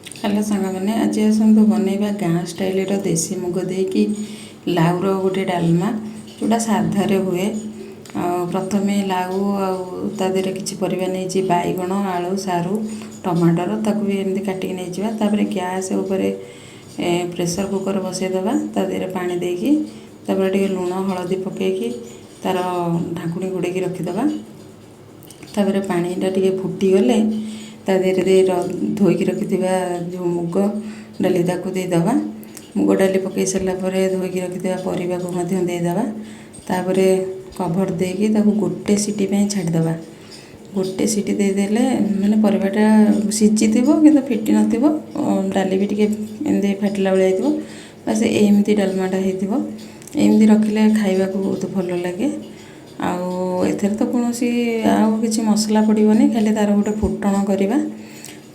Hello ସାଙ୍ଗମାନେ, ଆଜି ଆସନ୍ତୁ ବନେଇବା ଗାଁ ଷ୍ଟାଇଲର ଦେଶୀ ମୁଗ ଦେଇକି ଲାଉର ଗୋଟେ ଡାଲମା, ଯେଉଁଟା ସାଧାରେ ହୁଏ। ଆଉ ପ୍ରଥମେ ଲାଉ ଆଉ ତା ଦେହରେ କିଛି ପରିବା ନେଇଛି, ବାଇଗଣ, ଆଳୁ, ସାରୁ, ଟମାଟର, ତାକୁ ବି ଏମିତି କାଟିକି ନେଇଯିବା। ତାପରେ ଗ୍ୟାସ୍ ଉପରେ ପ୍ରେସର୍ କୁକର୍ ବସେଇଦେବା। ତା ଦେହରେ ପାଣି ଦେଇକି, ତାପରେ ଟିକେ ଲୁଣ ହଳଦୀ ପକାଇକି ତାର ଢାଙ୍କୁଣୀ ଘୋଡ଼େଇକି ରଖିଦେବା। ତାପରେ ପାଣିଟା ଟିକେ ଫୁଟିଗଲେ ତା ଦେହରେ ଦେଇ ଧୋଇକି ରଖିଥିବା ଯେଉଁ ମୁଗ ଡାଲି, ତାକୁ ଦେଇଦେବା। ମୁଗ ଡାଲି ପକାଇ ସାରିଲା ପରେ ଧୋଇକି ରଖିଥିବା ପରିବାକୁ ମଧ୍ୟ ଦେଇଦେବା। ତାପରେ କଭର୍ ଦେଇକି ତାକୁ ଗୋଟେ ସିଟି ପାଇଁ ଛାଡ଼ିଦେବା। ଗୋଟେ ସିଟି ଦେଇଦେଲେ ମାନେ ପରିବାଟା ସିଝିଥିବ କିନ୍ତୁ ଫିଟି ନଥିବ, ଡାଲି ବି ଟିକେ ଏମିତି ଫାଟିଲା ଭଳିଆ ହେଇଥିବ। ବାସ୍, ଏମିତି ଡାଲମାଟା ହେଇଥିବ। ଏମିତି ରଖିଲେ ଖାଇବାକୁ ବହୁତ ଭଲ ଲାଗେ। ଆଉ ଏଥିରେ ତ କୌଣସି ଆଉ କିଛି ମସଲା ପଡ଼ିବନି, ଖାଲି ତା'ର ଗୋଟେ ଫୁଟଣ କରିବା।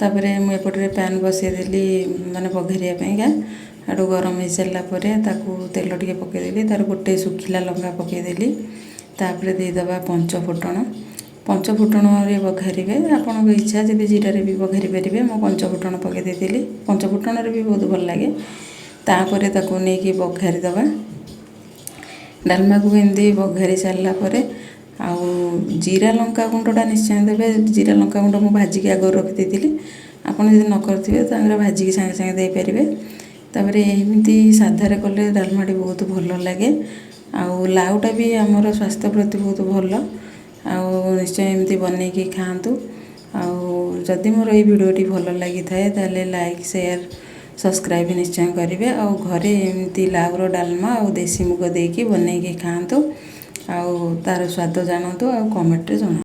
ତାପରେ ମୁଁ ଏପଟରେ ପ୍ୟାନ୍ ବସେଇଦେଲି, ମାନେ ବଘାରିବା ପାଇଁକା। ଆଡ଼ୁ ଗରମ ହେଇସାରିଲା ପରେ ତାକୁ ତେଲ ଟିକେ ପକାଇଦେଲି, ତାର ଗୋଟେ ଶୁଖିଲା ଲଙ୍କା ପକାଇଦେଲି। ତାପରେ ଦେଇଦେବା ପଞ୍ଚ ଫୁଟଣ। ପଞ୍ଚ ଫୁଟଣରେ ବଘାରିବେ, ଆପଣଙ୍କ ଇଚ୍ଛା, ଯଦି ଜିରାରେ ବି ବଘାରି ପାରିବେ। ମୁଁ ପଞ୍ଚ ଫୁଟଣ ପକାଇ ଦେଇଥିଲି, ପଞ୍ଚ ଫୁଟଣରେ ବି ବହୁତ ଭଲ ଲାଗେ। ତାପରେ ତାକୁ ନେଇକି ବଘାରି ଦେବା ଡାଲମାକୁ। ଏମିତି ବଘାରି ସାରିଲା ପରେ ଆଉ ଜିରା ଲଙ୍କା ଗୁଣ୍ଡଟା ନିଶ୍ଚୟ ଦେବେ। ଜିରା ଲଙ୍କା ଗୁଣ୍ଡ ମୁଁ ଭାଜିକି ଆଗରୁ ରଖିଦେଇଥିଲି। ଆପଣ ଯଦି ନ କରିଥିବେ, ତାହେଲେ ଭାଜିକି ସାଙ୍ଗେ ସାଙ୍ଗେ ଦେଇପାରିବେ। ତାପରେ ଏମିତି ସାଧାରେ କଲେ ଡାଲମାଟି ବହୁତ ଭଲ ଲାଗେ, ଆଉ ଲାଉଟା ବି ଆମର ସ୍ୱାସ୍ଥ୍ୟ ପ୍ରତି ବହୁତ ଭଲ। ଆଉ ନିଶ୍ଚୟ ଏମିତି ବନେଇକି ଖାଆନ୍ତୁ। ଆଉ ଯଦି ମୋର ଏଇ ଭିଡ଼ିଓଟି ଭଲ ଲାଗିଥାଏ, ତାହେଲେ ଲାଇକ୍, ସେୟାର, ସବସ୍କ୍ରାଇବ୍ ନିଶ୍ଚୟ କରିବେ। ଆଉ ଘରେ ଏମିତି ଲାଉର ଡାଲମା ଆଉ ଦେଶୀ ମୁଗ ଦେଇକି ବନେଇକି ଖାଆନ୍ତୁ, ଆଉ ତା'ର ସ୍ୱାଦ ଜାଣନ୍ତୁ, ଆଉ କମେଣ୍ଟରେ ଜଣାନ୍ତୁ।